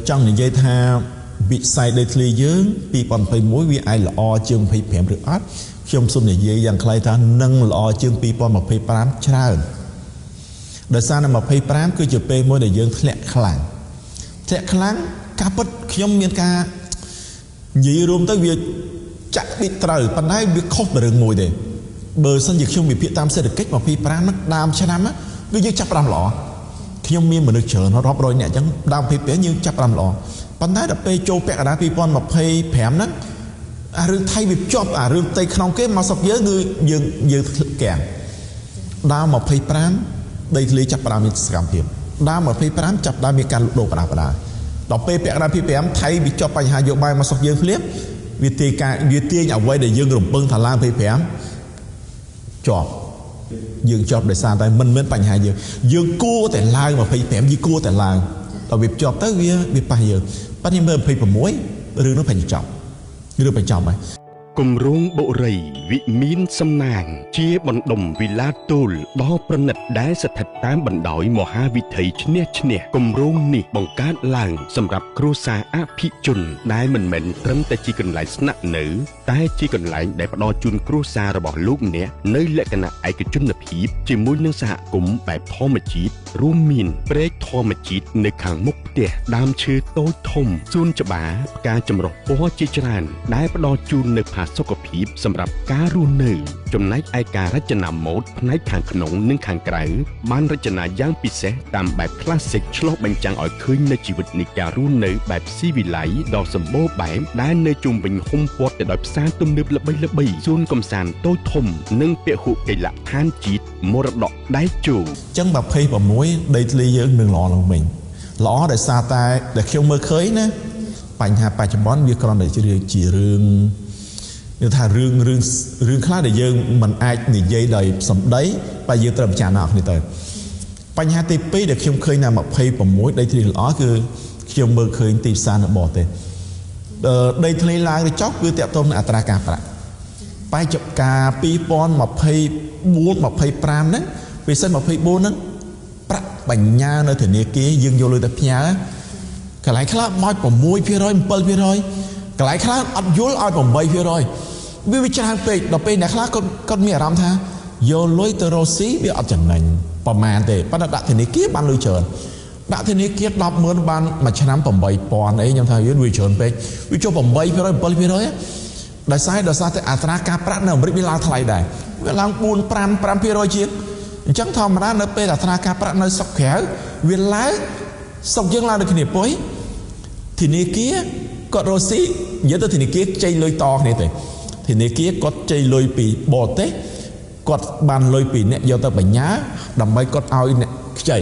ចង់និយាយថាវិស័យដីធ្លីយើង2021វាអាចល្អជាង25ឬអត់ខ្ញុំសូមនិយាយយ៉ាងខ្លីថានឹងល្អជាង2025ច្រើនដោយសារនៅ25គឺជាពេលមួយដែលយើងធ្លាក់ខ្លាំងធ្លាក់ខ្លាំងការពិតខ្ញុំមានការនិយាយរួមទៅវាចាក់បិទត្រូវប៉ុន្តែវាខុសពីរឿងមួយទេបើសិនជាខ្ញុំវិភាគតាមសេដ្ឋកិច្ច25ហ្នឹងដើមឆ្នាំគឺយើងចាប់ផ្ដើមល្អខ្ញុំមានមនុស្សច្រើនរាប់រយនាក់អញ្ចឹងដើម25យើងចាប់ផ្ដើមល្អប៉ុន្តែដល់ពេលចូលពាក់កណ្ដាល2025ហ្នឹងអារឿងថៃវាជាប់អារឿងផ្ទៃក្នុងគេមកស្រុកយើងគឺយើងយើងកាំងដើម25ដីធ្លីចាប់ផ្ដើមមានសកម្មភាពដើម25ចាប់ផ្ដើមមានការលក់ដូរបដាបដាដល់ពេលពាក់កណ្ដាល25ថៃវាជាប់បញ្ហាយោបាយមកស្រុកយើងភ្លាមវាទាញការវាទាញអ្វីដែលយើងរំពឹងថាឡើង25ជាប់យើងជាប់ដោយសារតែមិនមានបញ្ហាយើងយើងគួរតែឡើង25យើងគួរតែឡើងដល់វាជាប់ទៅវាវាប៉ះយើងប៉ុន្តែមើល26រឿងនោះបញ្ចប់ឬបញ្ចប់ហើយគម្រោងបុរីវិមានសំណាងជាបណ្ដុំវិឡាទូលដ៏ប្រណិតដែលស្ថិតតាមបណ្ដោយមហាវិថីឈ្នះឈ្នះគម្រោងនេះបង្កើតឡើងសម្រាប់គ្រួសារអភិជនដែលមិនមែនត្រឹមតែជាកន្លែងស្នាក់នៅតែជាកន្លែងដែលផ្ដល់ជូនគ្រួសាររបស់លោកអ្នកនៅលក្ខណៈឯកជនភាពជាមួយនឹងសហគមន៍បែបធម្មជាតិរួមមានព្រែកធម្មជាតិនៅខាងមុខផ្ទះដើមឈើតូចធំសួនច្បារផ្កាចម្រុះពណ៌ជាច្រើនដែលផ្ដល់ជូននៅផាសុកភាពសម្រាប់ការរស់នៅចំណែកឯការរចនាម៉ូដផ្នែកខាងក្នុងនិងខាងក្រៅបានរចនាយ៉ាងពិសេសតាមបែបក្លាសិកឆ្លុះបញ្ចាំងឲ្យឃើញនូវជីវិតនៃការរស់នៅបែបស៊ីវិល័យដ៏សម្បូរបែបដែលនៅជុំវិញហ៊ុមព័ទ្ធទៅដោយផ្សារទំនើបល្បីៗសួនកម្សាន្តតូចធំនិងពហុកីឡដ្ឋានជាតិមរតកដៃជោអញ្ចឹង26ដីធ្លីយើងនឹងល្អឡើងវិញល្អដោយសារតែដែលខ្ញុំមើលឃើញណាបញ្ហាបច្ចុប្បន្នវាគ្រាន់តែជារឿងគឺថារឿងរឿងរឿងខ្លះដែលយើងមិនអាចនិយាយដោយសម្ដីតែយើងត្រូវពិចារណាអស់គ្នាទៅបញ្ហាទី2ដែលខ្ញុំឃើញថា26ដីធ្លីល្អគឺខ្ញុំមើលឃើញទីផ្សារនៅបរទេសដីធ្លីឡើងទៅចុះគឺតាក់ទងនឹងអត្រាការប្រាក់បច្ចុប្បន្ន2024 25ហ្នឹងពិសេស24ហ្នឹងប្រាក់បញ្ញានៅធនាគារយើងយកលុយទៅផ្ញើកន្លែងខ្លះមក6% 7%កន្លែងខ្លះអត់យល់ឲ្យ8%វាច្រើនពេកដល់ពេលអ្នកខ្លះគាត់មានអារម្មណ៍ថាយកលុយទៅរកស៊ីវាអត់ចំណេញប្រមាណទេប៉ុន្តែដាក់ធនាគារបានលុយច្រើនដាក់ធនាគារ100000បានមួយឆ្នាំ8000អីខ្ញុំថាវាច្រើនពេកវាចុះ8% 7%ដោយសារតែអត្រាការប្រាក់នៅអាមេរិកវាឡើងថ្លៃដែរវាឡើង4 5 5%ជាងអញ្ចឹងធម្មតានៅពេលអត្រាការប្រាក់នៅស្រុកក្រៅវាឡើងស្រុកយើងឡើងដូចគ្នាពុយធនាគារគាត់រកស៊ីនិយាយទៅធនាគារខ្ចីលុយតគ្នាទេធនាគារគាត់ខ្ចីលុយពីបរទេសគាត់បានលុយពីអ្នកយកទៅបញ្ញាដើម្បីគាត់ឲ្យអ្នកខ្ចី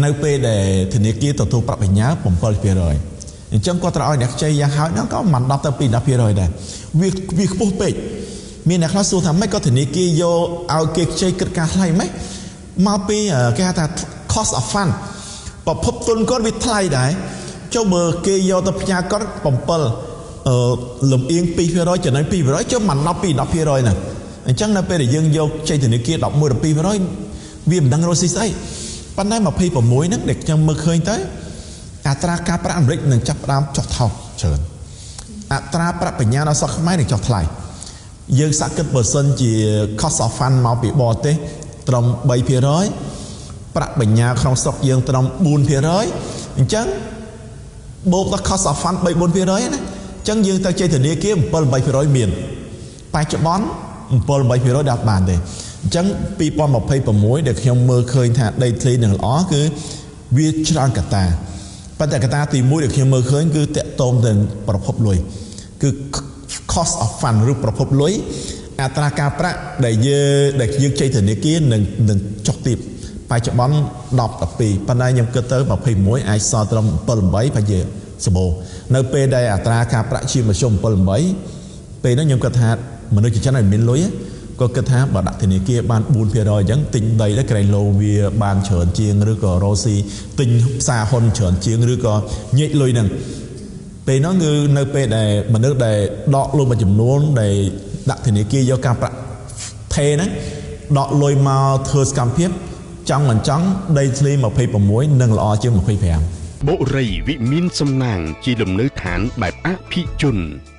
នៅពេលដែលធនាគារទទួលប្រាក់បញ្ញា7%អញ្ចឹងគាត់ត្រូវឲ្យអ្នកខ្ចីយ៉ាងហោចណាស់ក៏មិន10ទៅ2 10%ដែរវាខ្ពស់ពេកមានអ្នកខ្លះសួរថាម៉េចក៏ធនាគារយកឲ្យគេខ្ចីគិតការថ្លៃម៉េចមកពីគេហៅថា cost of fund ប្រភពទុនគាត់វាថ្លៃដែរចុះបើគេយកទៅផ្ញើគាត់7លំអៀង2%ចំណេញ2%ចុះមិន10 2 10%ហ្នឹងអញ្ចឹងនៅពេលដែលយើងយកចេញធនាគារ11 12%វាមិនដឹងរកស៊ីស្អីប៉ុន្តែ26ហ្នឹងដែលខ្ញុំមើលឃើញទៅអត្រាការប្រាក់អាមេរិកនឹងចាប់ផ្ដើមចុះថោកច្រើនអត្រាប្រាក់បញ្ញើនៅស្រុកខ្មែរនឹងចុះថ្លៃយើងសាក់គិតបើសិនជា cost of fund មកពីបរទេសត្រឹម3%ប្រាក់បញ្ញើក្នុងស្រុកយើងត្រឹម4%អញ្ចឹងបូកដល់ cost of fund 3 4%ណាអញ្ចឹងយើងទៅចេញធនាគារ7 8%មានបច្ចុប្បន្ន7 8%ដល់បានទេអញ្ចឹង2026ដែលខ្ញុំមើលឃើញថាដីធ្លីនឹងល្អគឺវាច្រើនកត្តាប៉ុន្តែកត្តាទី1ដែលខ្ញុំមើលឃើញគឺតាក់ទងនឹងប្រភពលុយគឺ cost of fund ឬប្រភពលុយអត្រាការប្រាក់ដែលយើងចេញធនាគារនឹងចុះទាបបច្ចុប្បន្ន10 12ប៉ុន្តែខ្ញុំគិតទៅ21អាចសល់ត្រឹម7 8ប្រហែលជាសម្បូរនៅពេលដែលអត្រាការប្រាក់ជាមធ្យម7 8ពេលនោះខ្ញុំគិតថាមនុស្សជាច្រើនដែលមានលុយក៏គិតថាបើដាក់ធនាគារបាន4%អញ្ចឹងទិញដីទៅក្រែងលោវាបានច្រើនជាងឬក៏រកស៊ីទិញផ្សារហ៊ុនច្រើនជាងឬក៏ញែកលុយហ្នឹងពេលនោះគឺនៅពេលដែលមនុស្សដែលដកលុយមួយចំនួនដែលដាក់ធនាគារយកការប្រាក់ថេហ្នឹងដកលុយមកធ្វើសកម្មភាពចង់មិនចង់ដីធ្លី26នឹងល្អជាង25 បុរីវិមានសំណាងជាលំនៅឋានបែបអភិជន។